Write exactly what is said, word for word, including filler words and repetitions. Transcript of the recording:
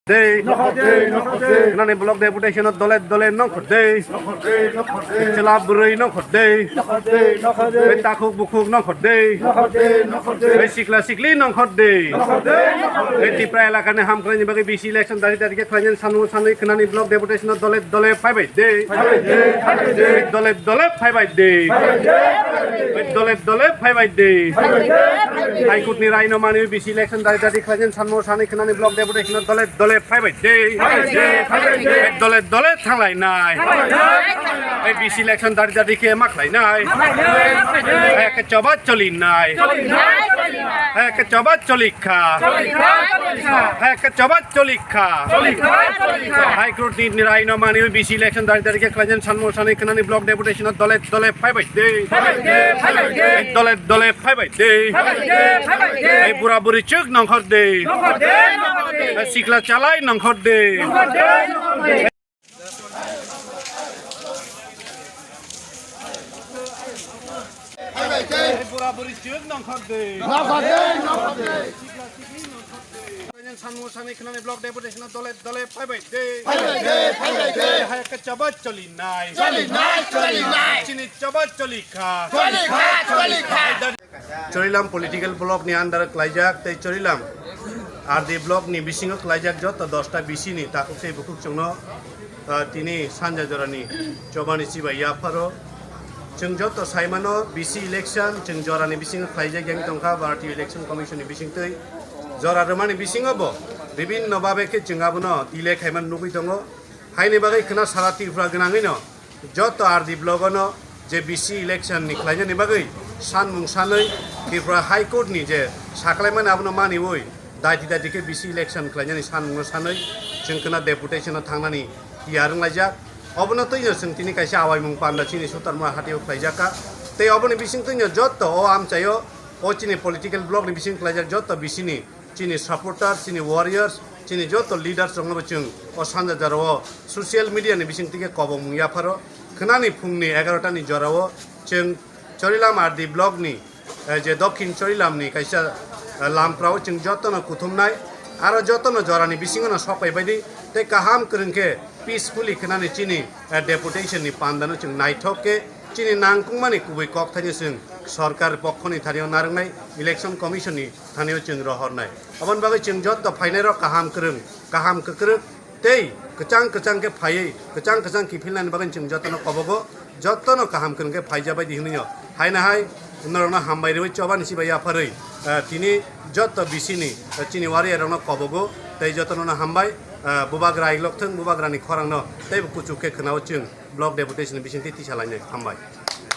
Dei. Nongkhor dei, nongkhor dei. Nani block deputation o dole dole nongkhor dei. Nongkhor dei, nongkhor dei. Chwla bwrwi nongkhor dei. Nongkhor dei, nongkhor dei. Takhuk bukhuk nongkhor dei. Nongkhor dei, nongkhor dei. Sikla sikli nongkhor dei. Nongkhor dei, nongkhor dei. Tipra elakani hamkraini bagwi B C election dari dari khe khlainani sanmung sanwi khwnani block deputation o dole dole phaibai dei. Phaibai dei, phaibai dei. Dole dole phaibai dei. Phaibai dei, phaibai dei. Dole dole phaibai dei. Phaibai dei, phaibai dei. High Court ni rai no mani B C election dari dari khlainani sanmung sanwi khwnani block deputation o dole dole phaibai dei. Phaibai dei, phaibai dei. Dole dole thanglainai. Phaibai dei, phaibai dei. B C election dari dari khe ma khlainai. Phaibai dei, phaibai dei. Hai khe choba cholinai. Cholinai, cholinai. Hai khe choba cholikha. Cholikha, cholikha. Hai khe choba cholikha. Cholikha, cholikha. High Court ni rai no mani B C election dari dari khe khlainani sanmung sanwi khwnani block deputation o dole dole phaibai dei. Phaibai dei, phaibai dei. Dole dole phaibai dei. Phaibai dei, phaibai dei. Bura buri chwk nongkhor dei. Nongkhor dei, nongkhor dei. Sikla chalai nongkhor dei. Nongkhor dei, nongkhor dei. Bura buri chwk nongkhor dei. Nongkhor dei, nongkhor dei. Sanmung sanwi khwnani block deputation o dole dole phaibai dei. Phaibai dei, phaibai dei. Hai khe choba cholinai. Cholinai, cholinai. Chini choba cholikha. Cholikha, cholikha. Chorilam political block ni under o klaijak tei Chorilam R D block ni bisingo klaijak joto dosta B C ni takhuk tei bukhuk chwngno, ah, tini sanja jorani chobani chibai yapharo. Chwng joto saimano B C election chwng jorani bisingo khlaijak yang tongkha Bharatiya Election Commission ni bisingtwi. Jora rwmani bisingo bo bibinno babe khe chwng abono delay khaimani nugwi tongo. Haini bagwi khwna sara Tripura gwnangwino joto R D block-ono je B C election ni khlainani bagwi sanmung sanwi Tripura High Court ni je saklaimani abono maniwi daiti daiti khe B C election khlainani sanmungno sanwi chwng khwna deputation-o thangnani tiyar wnglaijak. Obono twino chwng tini kaisa awaimung panda chini Sutarmura hatio khlaijakha. Tei oboni bisingtwino joto o amchaio o chini political block ni bising khlaijak joto B C ni chini supporters, chini warriors, chini joto leaders rokno bo chwng o sanja jorao social media ni bising tike kobongmung yapharo. Khwnani phungni egarota ni jorao chwng Chorilam R D block ni, eh, je Dokhin Chorilam ni kaisa, eh, lamprao chwng jotono kuthumnai, aro jotono jorani bisingo no sokpai baidi tei kaham kwrwng khe peacefully khwnani chini, eh, deputation ni pandano chwng naithok khe chini nangkukmani kubui kok thaino chwng sorkar pokhoni thanio narwknai, election commission ni thanio chwng rohornai. Aboni bagwi chwng joto phainairok kaham kwrwng, kaham kwkrwk tei kwchang kwchang khe phaiwi, kwchang kwchang kiphilnani bagwi chwng jotono kobogo, jotono kaham kwrwng khe phaijabaidi hwnwi no. Haino hai norokno hambai rwui chobani chibai yapharwi, eh, tini joto B C ni, eh, chini warrior rokno kobogo tei jotono hambai, eh, bubagra iglok thwng, bubagrani khorangno teibo kuchuk khe khwnao chwng block deputation ni bisingtwi tisa lainai. Hambai.